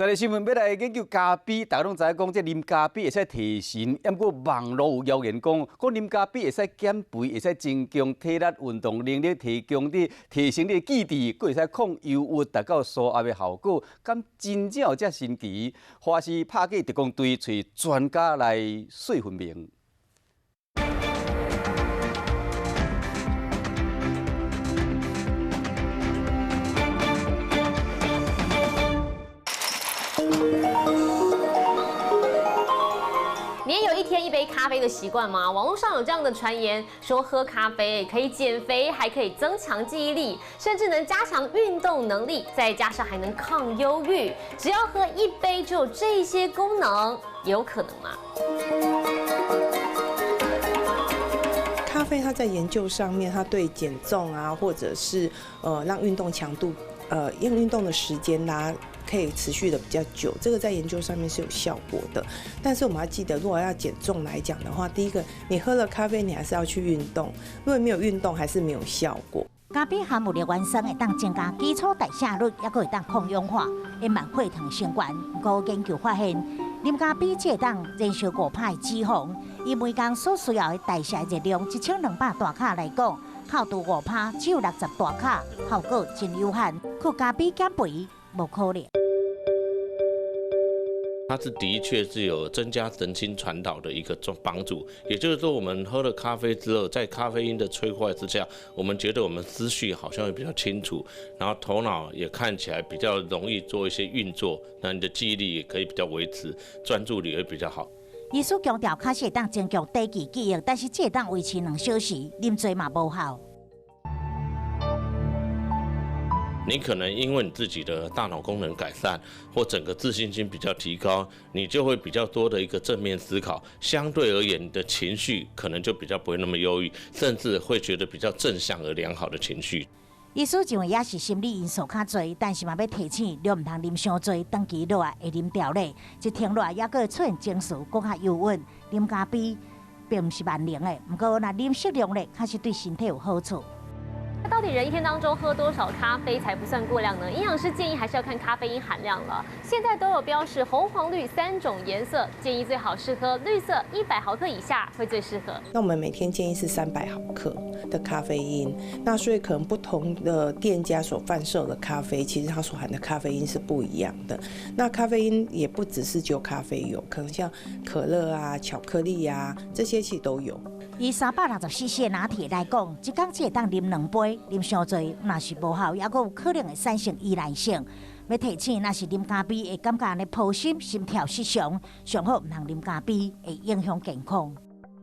再來新聞欲來研究咖啡，大家攏知影講，這啉咖啡會使提神，毋過網路有謠言講，講啉咖啡會使減肥，會使增強體力、運動能力，提強你提升你的記憶，閣會使抗憂鬱，達到舒壓的效果。敢真正有遮神奇？華視拍假特工隊揣專家來說分明。你也有一天一杯咖啡的習慣嗎？網絡上有這樣的傳言，說喝咖啡可以減肥，還可以增強記憶力，甚至能加強運動能力，再加上還能抗憂鬱。只要喝一杯就有這些功能，有可能嗎？咖啡它在研究上面，它對減重啊，或者是讓運動強度，用運動的時間拉可以持續的比較久，這個在研究上面是有效果的。但是我們要記得，如果要減重來講的話，第一個，你喝了咖啡，你還是要去運動，如果沒有運動，還是沒有效果。咖啡含有綠原酸，會當增加基礎代謝率，抑閣會當抗氧化，會慢血糖升懸。不過研究發現，啉咖啡只會當燃燒5%的脂肪，伊每工所需要的代謝熱量1200大卡來講，扣除5%，只有60大卡，效果真有限。靠咖啡減肥無可能。它是的確是有增加神經傳導的一個幫助，也就是說，我們喝了咖啡之後，在咖啡因的催化之下，我們覺得我們思緒好像會比較清楚，然後頭腦也看起來比較容易做一些運作，那你的記憶力也可以比較維持，專注力也會比較好。醫師強調，確實會當增強短期記憶，但是只會當維持2小時，啉濟嘛無效。你可能因為你自己的大腦功能改善，或整個自信心比較提高，你就會比較多的一個正面思考，相對而言，你的情緒可能就比較不會那麼憂鬱，甚至會覺得比較正向而良好的情緒。醫師認為也是心理因素較濟，但是嘛欲提醒，著毋通啉傷濟，長期落來會啉著咧，一停落來猶閣會出現情緒閣較憂鬱。啉咖啡並毋是萬能的，毋過若啉適量咧，確實對身體有好處。那到底人一天當中喝多少咖啡才不算過量呢？營養師建議還是要看咖啡因含量了。現在都有標示紅、黃、綠3種顏色，建議最好是喝綠色，100毫克以下會最適合。那我們每天建議是300毫克的咖啡因，那所以可能不同的店家所販售的咖啡，其實它所含的咖啡因是不一樣的。那咖啡因也不只是只有咖啡有，可能像可樂啊、巧克力啊這些其實都有。以364cc 的拿鐵來講，一工只會當啉2杯，啉傷濟若是無效，猶閣有可能會產生依賴性。欲提醒，若是啉咖啡會感覺按呢波心、心跳失常，上好毋通啉咖啡，會影響健康。